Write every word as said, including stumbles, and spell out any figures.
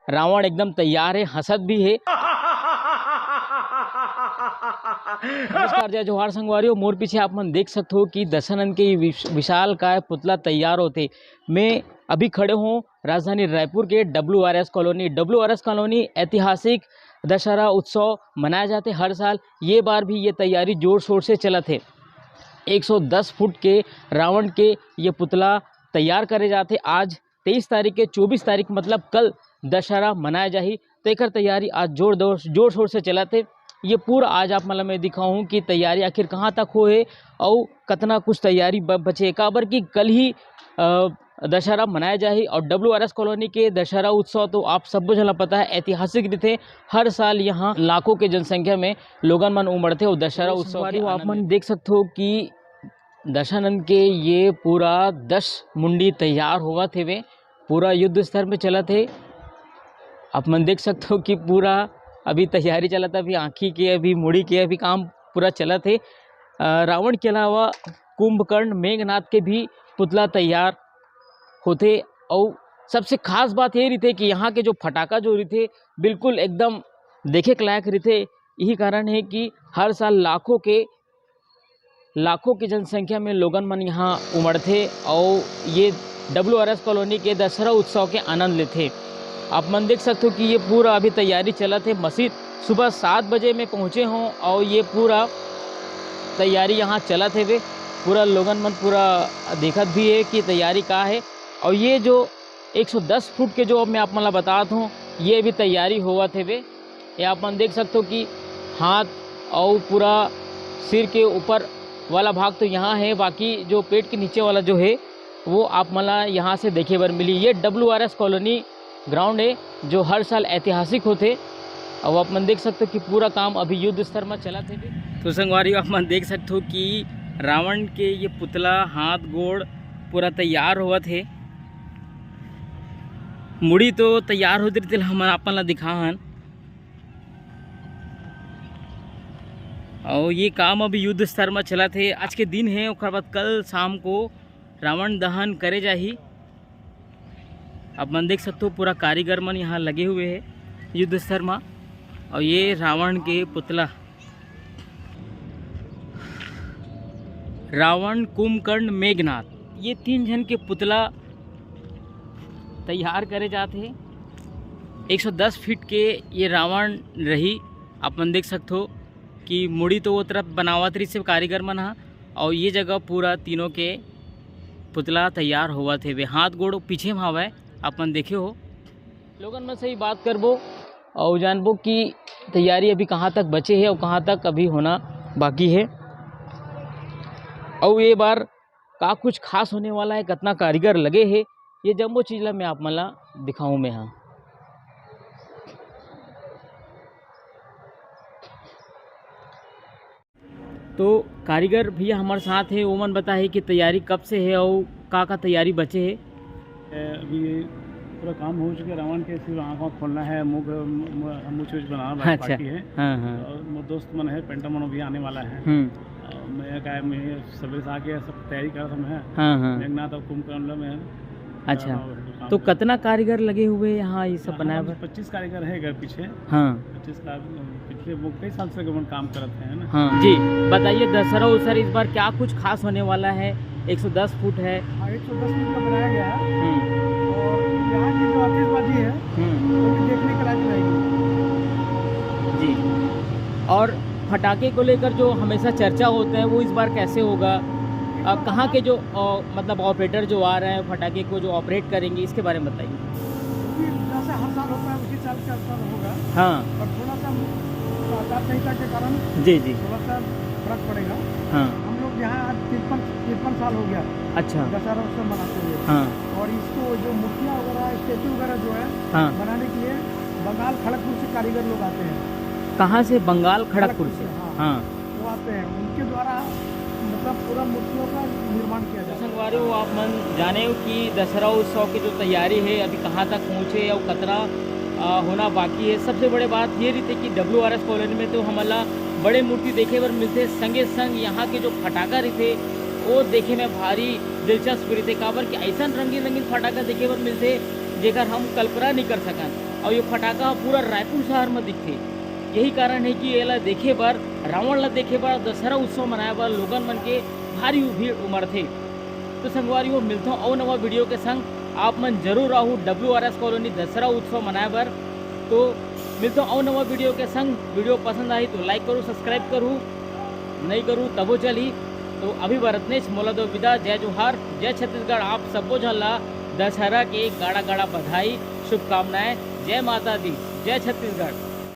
रावण एकदम तैयार हे, हंसत भी हे। नमस्कार, जय जोहार संगवारी हो। मोर पीछे आप मन देख सकत हो कि दशानन के विश-, विशालकाय पुतला तैयार होत हे। मैं अभी खड़े हों राजधानी रायपुर के डब्ल्यूआरएस कॉलोनी। डब्ल्यूआरएस कॉलोनी ऐतिहासिक दशहरा उत्सव मनाए जाथे हर साल। ये बार भी ये तैयारी जोर शोर से चलत हे। एक सौ दस फुट के रावण के ये पुतला तैयार करे जाथे। आज तेईस तारीख के, चौबीस तारीख मतलब कल दशहरा मनाए जाही, तेकर तैयारी आज जोर दो-, जोर शोर से चलत हे। ये पूरा आज आप मन ल मैं दिखाहूँ कि तैयारी आखिर कहाँ तक होए हे अउ कतना कुछ तैयारी ब-, बचे हे, काबर कि कल ही, अ, दशहरा मनाए जाही अउ डब्ल्यूआरएस कॉलोनी के दशहरा उत्सव तो आप सब्बो झन ल पता हे, ऐतिहासिक रहिथे। हर साल यहाँ लाखों के जनसंख्या में लोगन मन उमड़थे अउ दशहरा तो उत्सव के संगवारी हो, आप आनंद मन लेथे। देख सकत हो कि दशानन के ये पूरा दस मुंडी तैयार होवत हेवे, पूरा युद्ध स्तर में चलत हे। आप मन देख सकत हो कि पूरा अभी तैयारी चलत हे, अभी आँखी के, अभी मुड़ी के, अभी काम पूरा चलत हे। अ, रावण के अलावा कुंभकर्ण, मेघनाथ के भी पुतला तैयार होथे। अउ सबसे खास बात ये रहिथे कि यहाँ के जो फटाका जो रहिथे, बिल्कुल एकदम देखे के लायक रहिथे। यही कारण हे कि हर साल लाखों के, लाखों के जनसंख्या में लोगन मन यहाँ उमड़थे अउ ये डब्ल्यूआरएस कॉलोनी के दशहरा उत्सव के आनंद लेथे। आप मन देख सकत हो कि ये पूरा अभी तैयारी चलत हे। मसीत सुबह सात बजे मैं पहुँचे हों अउ ये पूरा तैयारी यहाँ चलत हेवे। पूरा लोगन मन पूरा देखत भी हे कि तैयारी का हे। अउ ये जो एक सौ दस फुट के जो मैं आप मन ला बतात हों, ये अभी तैयारी होवत हेवे। ये आप मन देख सकत हो कि हाथ अउ पूरा सिर के ऊपर वाला भाग तो यहाँ हे, बाकी जो पेट के नीचे वाला जो हे, वो आप मन ला यहाँ से देखे बर मिली। ये डब्ल्यूआरएस कॉलोनी ग्राउंड हे, जो हर साल ऐतिहासिक होथे। अउ आप मन देख सकत हो कि पूरा काम अभी युद्ध स्तर म चलत हे। तो संगवारी, आप मन देख सकत हो कि रावण के ये पुतला, हाथ गोड़ पूरा तैयार होवत हे। मुड़ी तो तैयार होत रहिथे, हमन आप मन ला दिखाहन। अउ ये काम अभी युद्ध स्तर म चलत हे। आज के दिन हे, ओकर बाद कल शाम को रावण दहन करे जाही। आप मन देख सकत हो, पूरा कारीगर मन यहाँ लगे हुए हे युद्ध स्तर म। अउ ये रावण के पुतला, रावण, कुंभकर्ण, मेघनाथ, ये तीन झन के पुतला तैयार करे जात हे। एक सौ दस फीट के ये रावण रही। आप मन देख सकत हो कि मुड़ी तो वो तरफ बनावत रहिस हे कारीगर मन ह, अउ ये जगह पूरा तीनों के पुतला तैयार होवत हेवे। हाथ गोड़ पीछे म हावय, आप मन देखे हो। लोगन मन से ही बात करबो अउ जानबो कि तैयारी अभी कहाँ तक बचे हे अउ कहाँ तक अभी होना बाकी हे, अउ ये बार का कुछ खास होने वाला हे, कतना कारीगर लगे हे, ये जम्मो चीज ला मैं आप मन ला दिखाऊं मैं हा। तो कारीगर भैया हमर साथ हे, ओमन बताही कि तैयारी कब से हे अउ का-का तैयारी बचे हे। ए, अभी पूरा काम हो चुका है, रावण के सिर्फ आँख वाँख खोलना है, मुँह, मुँह, मुँह चूछ बनाना बा-, अच्छा। बाकी है। हाँ, हाँ। और मोर दोस्त मन है, पेंटर मन भी आने वाला है। हम्म। और मैं क्या है, मैं सवेरे से आके सब तैयारी करत हूँ मैं। हाँ, हाँ। मेघनाथ और कुंभकर्ण में अच्छा। हाँ, काम तो है। कतना कारीगर लगे हुए हैं यहाँ ये सब हाँ, बनाए बर? पच्चीस कारीगर है घर पीछे। हाँ। पच्चीस कारीगर पिछले वो कई साल से अपन काम करत हैं, है ना? हाँ। जी, बताइए दशहरा उत्सव इस बार क्या कुछ खास होने वाला है एक सौ दस फुट है। हाँ, एक सौ दस फुट का बनाया गया है। हम्म। और यहाँ की जो आतिशबाजी है, हम्म। वो भी देखने के लायक रहेगी। जी। और फटाके को लेकर जो हमेशा चर्चा होता है, वो इस बार कैसे होगा? अ, कहाँ के जो, अ, मतलब ऑपरेटर जो आ रहे हैं, फटाके को जो ऑपरेट करेंगे, इसके बारे में बताइए। क्योंकि जैसे हर साल होता है, उसी साल का उत्सव होगा। हाँ। पर थोड़ा सा आचार संहिता के कारण जी, जी। थोड़ा सा फर्क पड़ेगा। हाँ। हम लोग यहाँ आज तिरपन, तिरपन साल हो गया। अच्छा। दशहरा उत्सव मनाते हुए। हाँ। और इसको जो मूर्तियाँ वगैरह, स्टैचू वगैरह जो है, हाँ। बनाने के लिए बंगाल खड़गपुर से कारीगर लोग आते हैं। कहाँ से? बंगाल खड़गपुर खड़गपुर से। से, हाँ। हाँ। वो आते हैं, उनके द्वारा मतलब पूरा मूर्तियों का निर्माण किया जाता है। संगवारी हो, आप मन जाने हो कि दशहरा उत्सव की जो तैयारी है, अभी कहाँ तक पहुँचे और कतना, आ, होना बाकी है। सबसे बड़े बात ये रहिथे कि डब्ल्यूआरएस कॉलोनी में तो हमला बड़े मूर्ति देखे बर मिलथे, संगे संग यहाँ के जो फटाका रहिथे, वो देखे में भारी दिलचस्प रहिथे, काबर कि अइसन रंगीन रंगीन फटाका देखे बर मिलथे, जेकर हम कल्पना नहीं कर सकन। और ये फटाका पूरा रायपुर शहर में दिखथे। यही कारण है कि एला देखे बर, रावण ला देखे बर, दशहरा उत्सव मनाए बर लोगन मन के भारी भीड़ उमड़थे। तो संगवारी हो, मिलथों अउ नवा वीडियो के संग। आप मन जरूर आहू W R S colony Dussehra उत्सव मनाए बर। तो मिलथों अउ नवा वीडियो के संग। वीडियो पसंद आही तो लाइक करू, सब्सक्राइब करू, नहीं करू तबो चली। तो अभी बर अतनेच, मोला दो विदा। जय जोहार, जय छत्तीसगढ़। आप सब्बो झन ला दशहरा के गाड़ा गाड़ा बधाई, शुभकामनाएं। जय माता दी, जय छत्तीसगढ़।